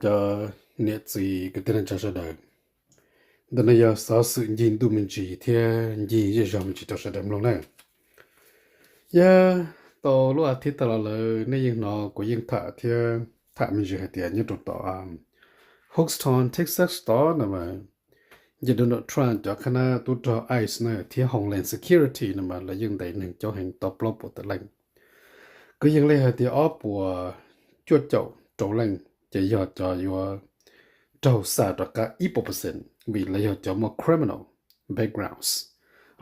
Cov niam txiv kwv tij neej tsa sawv daws, ntawm no yog xov xwm ncig ntuj me ntsis thiab ncig zej zog me ntsis rau sawv daws mloog na. Yog tau lub as thiv tas los lawm nej yeej hnov kuv yeej tham thiab tham me ntsis hais tias nyob rau tom Houston, Texas tod no mas, ces Donald Trump cov khab nab tub rog ICE na thiab Homeland Security no mas lawv yeej ntes neeg coob heev tau plaub puas tawm leej. Kwv yees li hais tias ob puas cuaj caum rau leej ces yog cov yuav raug xa rov qab ib puas percent vim lawv yog cov muaj criminal backgrounds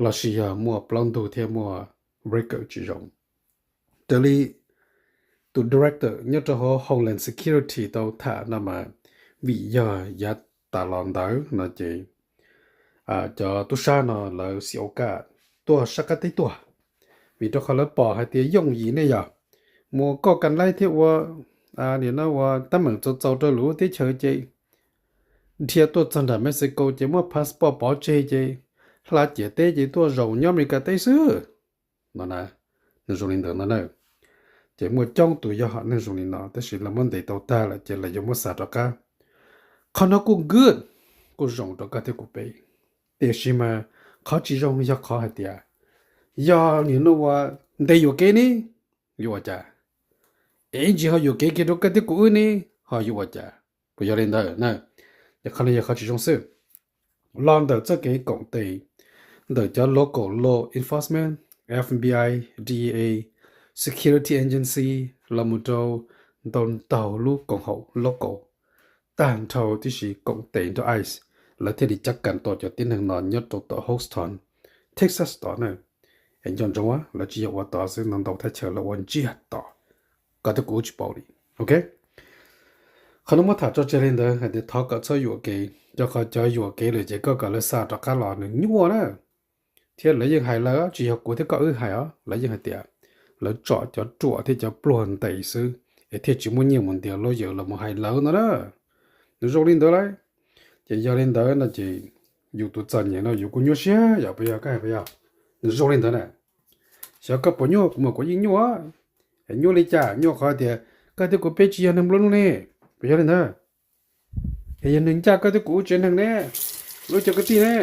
lossis yog muaj plaub ntug thiab muaj record tsis zoo. Raws li tus director nyob rau hauv Homeland Security tau tham no mas, vim yog yav tas los ntawd no ces cov tub sab no lawv xim au kaj tuaj sab qab teb tuaj, vim rau qhov lawv pom hais tias yooj yim nej yog mus koj kas laib thiab ua, nim no ua teeb meem txaus txaus rau lwm lub teb chaws ces dhia tuaj txog nram Mexico ces muab passport pov tseg ces hla ciam teb ces tuaj zaum nyob Amelikas teb xwb no na. Nws zoo li ntawd no na. Ces muaj coob tus yog hom neeg zoo li no tab sis lawv muab ntes tau tag lawm ces lawv yuav muab xa rov qab. Qhov no kuj good, kuj zoo rau koj thiab kuv peb, tiam sis mas qhov tsis zoo yog qhov hais tias yog nim no ua ntes yuam kev ne yuav ua cas? Es ib ntsis ho yuam kev kiag rau koj thiab kuv wb ne ho yuav ua cas? Puas yog li ntawd na? Ces qhov no yog qhov tsis zoo xwb. Los ntawm txoj kev koom tes ntawm cov local law enforcement, FBI, DEA, security agency, los mus rau ntau ntau lub koom haum local tag nrho tib si koom tes nrog ICE, lawv thiaj li cab kas tua cov tib neeg no nyob rau tom Houston, Texas tod na. Es nco ntsoov lawv tsis yog ua tod xwb, ntau ntau thaj chaw lawv ua ntsiag to, koj thiab kuv tsis paub li. Ok, qhov no muab tham tso tseg li ntawd hais tias thov kom txhob yuam kev, rau qhov cov yuam kev lawm ces koj kom lawv xa rov qab los nws nyuaj na. Thiab lawv yeej hais lawv, tsis yog kuv thiab koj wb hais os, lawv yeej hais tias lawv tsom cov ruam thiab cov pluag ntes xwb es thiaj tsis muaj nyiaj mus ntiav lawyer los mus hais lawv no na. Nws zoo li ntawd lauj. Ces yog li ntawd no ces yus tus txom nyem no yus kuj nyuaj siab yom, puas yog? Koj hais puas yog? Nws zoo li ntawd na. Xyov koj puas nyuaj, kuv mas kuv yeej nyuaj. Es nyuaj li cas? Nyuaj qhov tias koj thiab kuv peb tsis yog neeg nplua nuj ne, puas yog li ntawd? Es yog nws ncaj koj thiab kuv lub tsev neeg ne, lub cov kwv tij ne,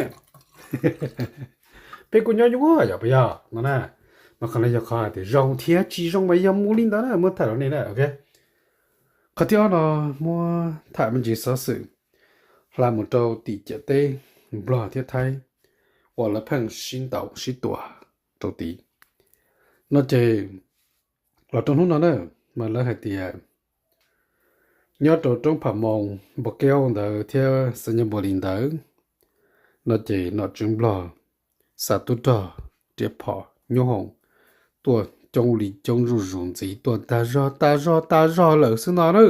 peb kuj nyob nyuaj yom, puas yog no na? Mas qhov no yog qhov hais tias zoo thiab tsis zoo mas yog mus li ntawd na, muab tham rau nej na. Ok, qhov thib ob no muab tham me ntsis xov xwm hla mus rau tim ciam teb Nplog thiab Thaib uas lawv pheej sib ntaus sib tua rau tid no ces los rau hnub no na, mas lawv hais tias nyob rau roob Pham Moos, Npau Keub ntawd thiab Xeev Nyob Npau Lis ntawd no ces nom tswv Nplog xa tub rog riam phom nyob hoom tuaj coob li coob zuj zus ntxiv, tuaj tag zog tag zog tag zog lawm xwb no na.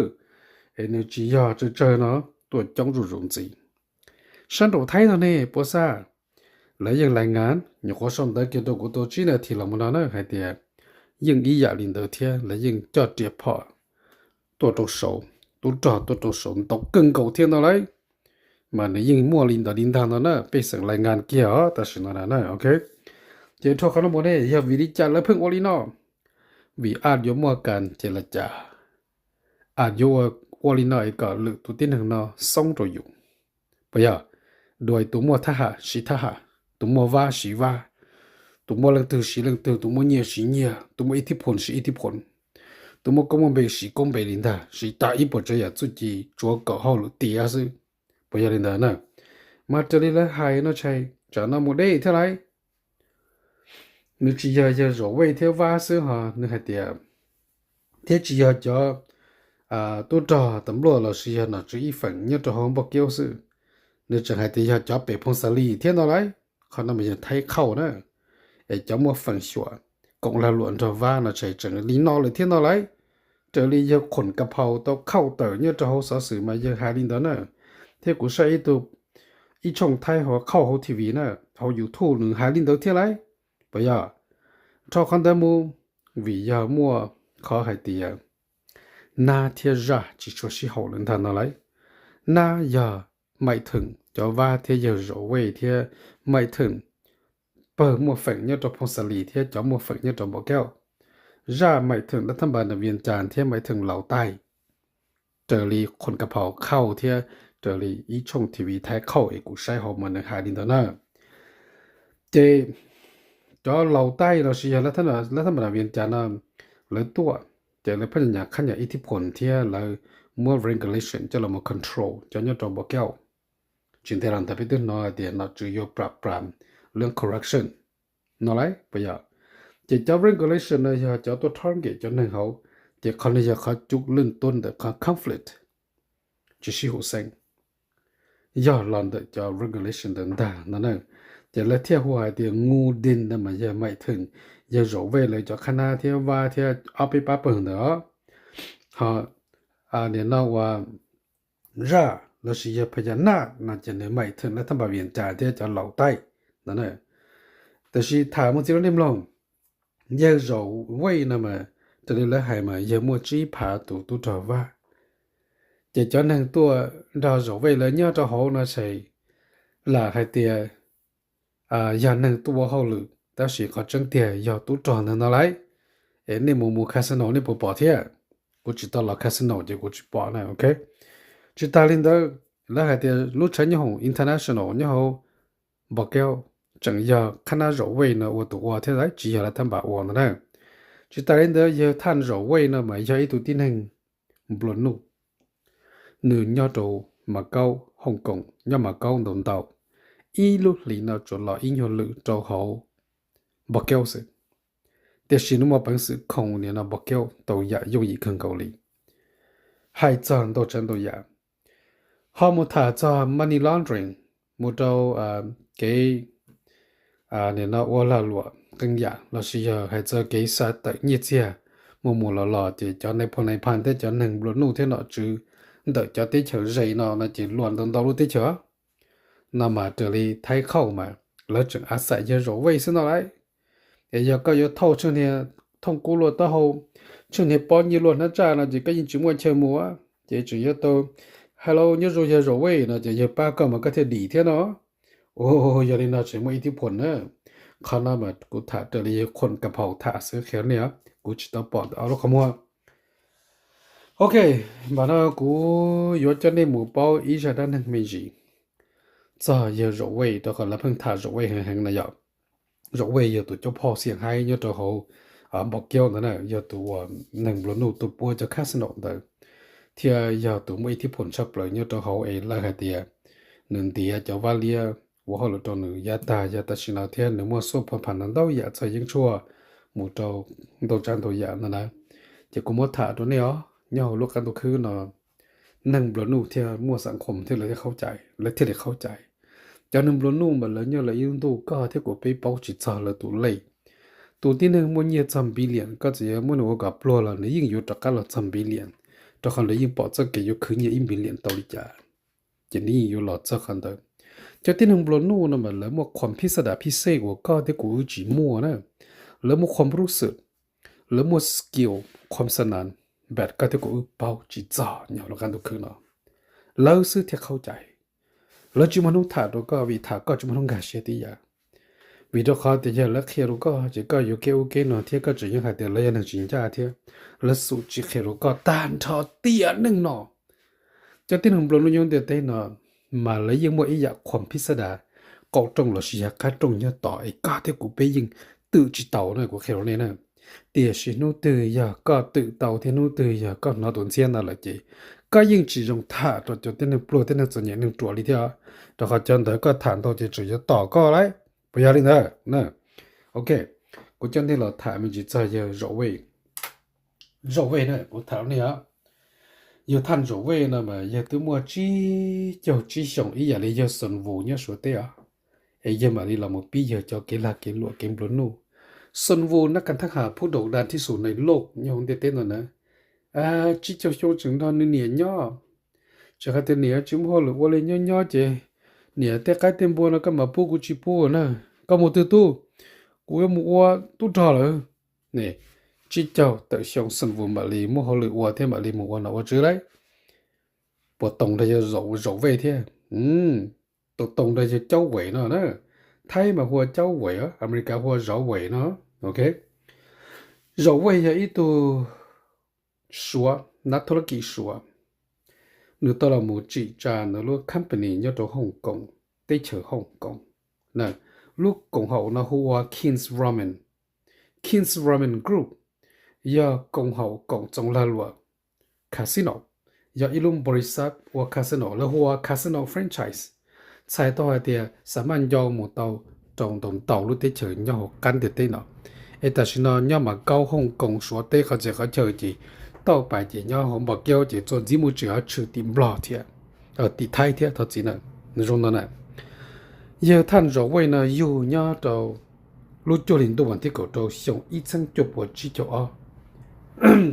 Es nws tsis yog tsawg tsawg no, tuaj coob zuj zus ntxiv. Sab nraum Thaib no ne puas xav, lawv yeej lais ngas nyuam qhuav sau ntawv kiag rau kuv tau tsib nas this los mus no na hais tias yeej ib yam li ntawd thiab, lawv yeej coj riam phom tuaj rau saud, tub rog tuaj rau saud ntau kawg nkaus thiab no lauj. Mas nws yeej muaj li ntawd li ntag no na, pej xeem lais ngas kiag os tam sim no na. Ok, ces dhau qhov no mus ne, yog vim li cas lawv pheej ua li no? Vim a yuav muaj kas ces lawv cas a yuav ua li no es kom lwm tus tib neeg no xoob rau yus. Puas yog? Dua tus muaj thab ham siv thab ham, tus muaj vab siv vab, tus muaj leej twg siv leej twg, tus muaj nyiaj siv nyiaj, tus muaj ib thib phoo siv ib thib phoo, tus muaj koob muaj npe siv koob npe li ntag, siv tas ib puas tsav yam txuj ci tsuav kom hauj lwm tiav xwb. Puas yog li ntawd na? Mas raws li lawv hais no tshais tsam no mus deb thiab lauj. Nws tsis yog yawg Zaum Vaj thiab Vab xwb ho nws hais tias, thiab tsis yog cov tub rog tas npluaj lossis yog nom tswv ib feem nyob rau hauv Npauj Kiaub xwb, nws tseem hais tias yog cov pem Phoos Xas Lis thiab no lauj. Qhov no mas yog Thaib Khauj na, es cov muaj feem xyuam koom lag luam nrog Vab no tseem tseem li no lawm thiab no lauj. Raws li yawg Khuam Kas Phaus tau khauj tawm nyob rau hauv xov xwm mas yawg hais li ntawd na, thiab kuv saib ib tug, ib tshooj Thaib hauv khauj hauv T V na, hauv YouTube nws hais li ntawd thiab lauj. Puas yog? Dhau qhov ntawd mus, vim yog muaj qhov hais tias nab thiab zaj tsis tshua sib haum lawm ntag no lauj. Nab yog Maim Theem cov Vab thiab yawg Zaum Vaj thiab Maim Theem pawg muaj feem nyob rau Phoos Xas Lis thiab cov muaj feem nyob rau Npauj Kiaub. Zaj Maim Theem Dab Thab Npas Nas Vias Cas thiab Maim Theem Laus Taij. raws li Khuam Kas Phaus qhauj thiab raws li ib tshooj T V Thaib qhauj es kuv saib hauv mas nws hais li ntawd na. Ces cov laus taij los sis yog lab thab npas vias cas no, lawv tuaj ces lawv pheej nyam qhab nyam ib thib phom thiab lawv muab regulation coj los mus control cov nyob rau Npaus Kauj. Tsis ntev los ntawd peb twb hnov hais tias nom tswv yuav pram pram lub corruption no lauj puas yog? Ces cov regulation no yog cov tuaj target cov neeg hauv, ces qhov no yog qhov cuj lwj tuab ntawm qhov conflict tsis sib hum xeeb, yog los ntawm cov regulation ntawd ntag no na. Ces lawv thiaj hu hais tias ngu din no mas yog maim theem, yog zaum vej lawv cov qhab nab thiab vaj thiab ob peb pab pawg ntawd os. Ho nim no ua zaj los sis yog phas yas naj no ces nws maim theem lab thab npas vias cas thiab cov laus taij no na. Tab sis tham mus txiv lub nej mloog, yawg zaum vej no mas raws li lawv hais mas yawg muaj tsib phav tus tub rog vaj. Ces cov neeg tuaj nrog zaum vej lawv nyob rau hauv no ces lam hais tias yog neeg tuaj ua hauj lwm tab sis qhov tseeb tiag yog tub rog ntawd no lauj. Es nej mus mus casino nej puas pom thiab? Kuv tsis tau los casino ces kuv tsis pom na, ok. Tsis tas li ntawd, lawv hais tias lub tshawv nyob hoom international nyob hauv Npaus Kauj tseem yog qhab nab zaum vej no ua tus ua thiab lauj, tsis yog lab thab npas ua ntawd na. Tsis tas li ntawd yawg thaj zaum vej no mas yog ib tug tib neeg nplua nuj. Nws nyob rau Mas Kaub, Hooj Koom, nyob Mas Kaub ntau ntau, ib lub hlis no tsuas los ib nyuag lwm rau hauv Npaus Kauj xwb. Tiam sis nws muaj peev xwm khoom nim no Npaus Kauj tau yam yooj yim kawg nkaus li. Hais txog ntau tsav ntau yam, ho mus tham txog money laundering, mus rau kev nim no ua lag luam qee yam los sis yog hais txog kev xa tawm nyiaj txiag mus mus los los ces cov nais phoo nais phas thiab cov neeg nplua nuj thiab nom tswv ntawm cov teb chaws ze no no ces luas ntau ntau lub teb chaws no mas raws li Thaib qhauj mas lawv tseem a xaim yawg zaum vej xwb no lauj. Es yog koj yuav thauj tsheej niag thooj kub luaj taub hau, tsheej niag pob nyiaj luaj hnab tsaj no ces koj yeej tsis muaj chaw mus, ces tseem yuav tau hello nyob zoo yawg zaum vej no ces yawg pab koj mas koj thiaj dim thiab no. Ua yog li no tseem muaj ib thib phom na. Qhov no mas kuv tham raws li yawg Khuam Kas Phaus tham xwb qhia nej, kuv tsis tau pom ntawm ob lub qhov muag. Ok, npam no kuv yuav coj nej mus paub ib zaj dab neeg me ntsis txog yawg zaum vej, rau qhov lawv pheej tham zaum vej heev heev na yom. Zaum vej yog tus coj phoj xiam haib nyob rau hauv Npaus Kauj ntawd na, yog tus uas neeg nplua nuj tuaj puab cov casino ntawd, thiab yog tus muaj ib thib phom tshaj plaws nyob rau hauv es lawv hais tias nws ntiav cov vaj liab ua hauj lwm rau nws yav tag yav tam sim no thiab nws muaj xuaj phaj pham ntau ntau yam txog yeeb tshuaj mus rau ntau tsav ntau yam no na. Ces kuv muab tham rau nej os, nyob hauv lub qab ntuj khwb no neeg nplua nuj thiaj muaj xam khoom thiab lawv thiaj qhaub cai, lawv thiaj li qhaub cai. Cov neeg nplua nuj mas lawv nyob lawv ib lub ntuj, koj thiab kuv peb paub tsis txog lawv tus lej. Tus tib neeg muaj nyiaj txog npiv liam, koj txawm yuav muab nws ua kom pluag los nws yeej yuav rov qab los txog npiv liam, rau qhov nws yeej pom txoj kev yuav khwv nyiaj ib npiv liam tau li cas, ces nws yeej yuav los txog qhov ntawd. Cov tib neeg nplua nuj no mas lawv muaj qhuam phij xab das phij xej uas koj thiab kuv wb tsis muaj na. Lawv muaj qhuam rub xwm, lawv muaj skill, qhuam xa nas, npam koj thiab kuv wb paub tsis txog nyob lub qab ntuj khwb no. Lawv xwb thiaj qhaub cai. Lawv tsis muaj hnub tham rau koj vim tham koj tsis muaj hnub nkag siab tib yam. Vim rau qhov tias yog lawv qhia rau koj ces koj yuav kev ub kev no thiab koj tseem yeej hais tias lawv yog neeg tsis ncaj thiab. Lawv xum tsis qhia rau koj tag nrho tiam neej no. Cov tib neeg nplua nuj nyob ntiaj teb no mas lawv yeej muaj ib yam qhuam phij xab das qaum rooj los sis yog qab rooj nyob tod es koj thiab kuv peb yeej twm tsis tau na, kuv qhia rau nej na. Tiam sis hnub twg yog koj twm tau thiab hnub twg yog koj hnov tus ntxhiab no lawm ces koj yeej tsis zoo tham rau cov tib neeg pluag tib neeg txom nyem neeg ruam li thiab, rau qhov cov ntawd koj tham ntau ces tseem yuav tom koj lauj. Puas yog li ntawd na? Ok, kuv coj nej los tham me ntsis txog yawg zaum vej. Zaum vej na, kuv tham rau nej os. Yawg thaj zaum vej no mas yawg twb muaj tsib caug tsib xyoos ib yam li yawg Xon Vus nyob Suav teb os. Es yawg mam li los mus pib yawg cov kev lag kev luam kev nplua nuj. Xon Vus nab kas thab has phub daus da thib xus nais loj nyob hauv ntiaj teb no na. Tsib caug xyoo tseem nrog nws niam nyob. Tseem hais tias niam tsis muaj hauj lwm ua li nyob nyob ces niam tej qaib tej npua no koj mam pub kuv tsis pub na. Koj mus twg tub? Kuv yuav mus ua tub rog lawm. Ne, tsib caug tawm xyoo Xon Vus mam li muaj hauj lwm ua thiab mam li mus ua nom ua tswv lauj. Puas toom nrog yawg zaum vej thiab? Toom toom nrog yawg caub vej no na. Thaib mas hu ua caub vej, Amelikas hu ua zauv vej no. Ok, zaum vej yog ib tug Suav, nab thub lab kim Suav. nws tau los mus tsim tsa nws lub company nyob rau Hooj Koom, teb chaws Hooj Koom. Lub koom haum no hu ua Kings Ramen. Kings Ramen Group yog koom haum koom txoos lag luam casino, yog ib lub npaus li xab ua casino, lawv hu ua casino franchise. Txhais tau hais tias xam maj ncau mus tau rau ntau ntau lub teb chaws nyob hauv qab ntiaj teb no. Es tam sim no nyob Macau, Hooj Koom, Suav teb qhov txhia qhov chaw ces tauj pais ces nyob hauv npos kiaub ces txuas ntxiv mus tsis hov tshwm tim Nplog thiab, tim Thaib thiab, thov txim na. Nws zoo no na. Yawg Thaj Zaum Vaj no yug nyob rau lub cuaj hli ntuj vas thib kaum rau xyoo ib txhiab cuaj puas tsib caug ob.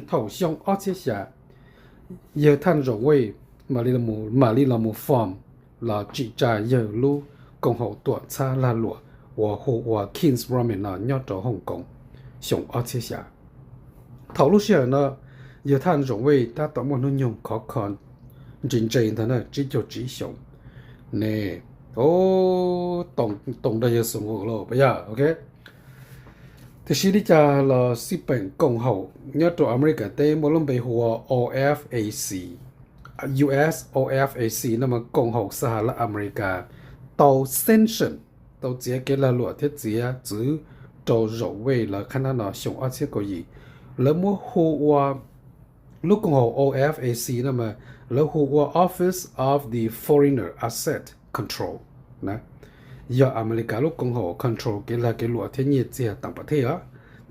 Thaum xyoo ob txhiab xya, yawg Thaj Zaum Vaj mam li los mus form los tsim tsa yawg lub koom haum tuam txhab lag luam uas hu ua Kings Ramen no nyob rau Hooj Koom xyoo ob txhiab xya. Thaum lub sij hawm no yawg Thaj Zaum Vaj tab tom muaj hnub nyoog khov kho ntse ntse ntag na, tsib caug tsib xyoos ne. Toom nrog yawg Xoo Hu lawm puas yog? Ok. Tiam sis li cas los xij peem koom haum nyob rau Amelikas teb muaj lub npe hu ua O F A C, U S O F A C no mas koom haum Xahalaj Amelikas tau sanction, tau txiav kev lag luam thiab txiav txwv rau Zaum Vaj lawv qhab nab no xyoo ob txhiab kaum yim. Lawv muab hu ua lub koom haum O F A C no mas lawv hu ua Office of the Foreigner Asset Control na, yog Amelikas lub koom haum control kev lag kev luam thiab nyiaj txiag tam pam thej os.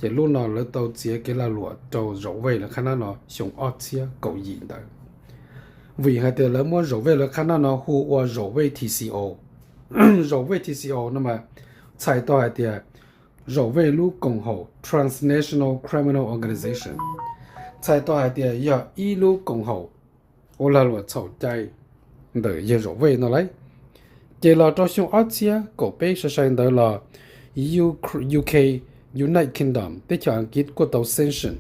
Ces lub no lawv tau txiav kev lag luam rau Zaum Vaj lawv qhab nab no xyoo ob txhiab kaum yim ntawd, vim hais tias lawv muab Zaum Vaj lawv qhab nab no hu ua Zaum Vaj T C O. Zaum Vaj T C O no mas txhais tau hais tias Zaum Vaj lub koom haum Transnational Criminal Organization, txhais tau hais tias yog ib lub koom haum ua lag luam txhaum cai ntawm yawg Zaum Vaj no lauj. Ces los rau xyoo ob txhiab kaum peb sai sai ntawd los U K, United Kingdom, teb chaws Askiv kuj tau sanction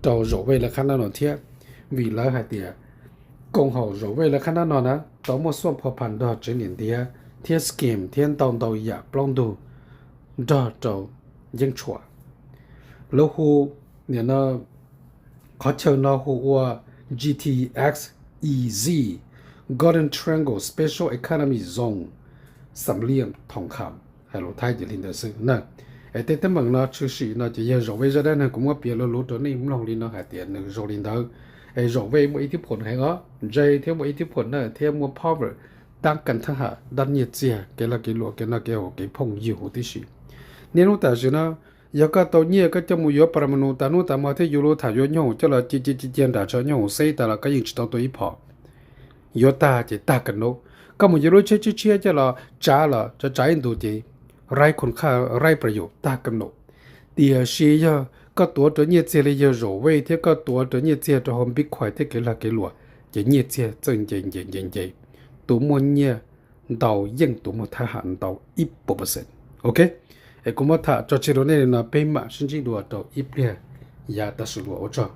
rau Zaum Vaj lawv qhab nab no thiab, vim lawv hais tias koom haum Zaum Vaj lawv qhab nab no na tau muaj xuaj phoj phas nrog tsev niam ntiav thiab scam thiab ntau ntau yam plaub ntug nrog rau yeeb tshuam. Lawv hu, nim no qhov chaw no hu ua G T X E Z, Golden Triangle Special Economic Zone, xam liam thoom kham, hais lus Thaib ces li ntawd xwb na. Es tej teeb meem no tshwm sim no ces yawg Zaum Vaj zaj dab neeg kuv muab piav luv luv rau nej mloog li no hais tias nws zoo li ntawd. Es Zaum Vaj muaj ib thib phuam heev os, ntse thiab muaj ib thib phuam na thiab muaj power, dab kas thab ham, dab nyiaj txiag, kev lag kev luam, kev noj kev haus, kev phooj ywg huv tib si. Niaj hnub tam sim no yog koj tau nyiaj koj coj mus yuav pas mas nus tas hnub tas hmo thiab yuav luv tham yuav nyooj coj los cia cia cia nram tshav nyooj xeb tas los koj yeej tsis tau tua ib phom. Yuav tag ces tag ka nub. Koj mus yuav lub tsheb tshiab tshiab coj los tsav los tsav tsav ib ntus ces raib khon khaj raib pras yus tag ka nub. Tiam sis yog koj tuav rawv nyiaj txiag li yawg Zaum Vaj thiab koj tuav rawv nyiaj txiag rau hauv Bitcoin thiab kev lag kev luam, ces nyiaj txiag txawj nce nce nce nce. Tus muaj nyiaj ntau yeej tus muaj thab ham ntau ib puas percent. Ok, es kuv muab tham tso tseg rau nej li no, peb mam sib ntsib dua rau ib pliag yav tam sim no ua tsaug.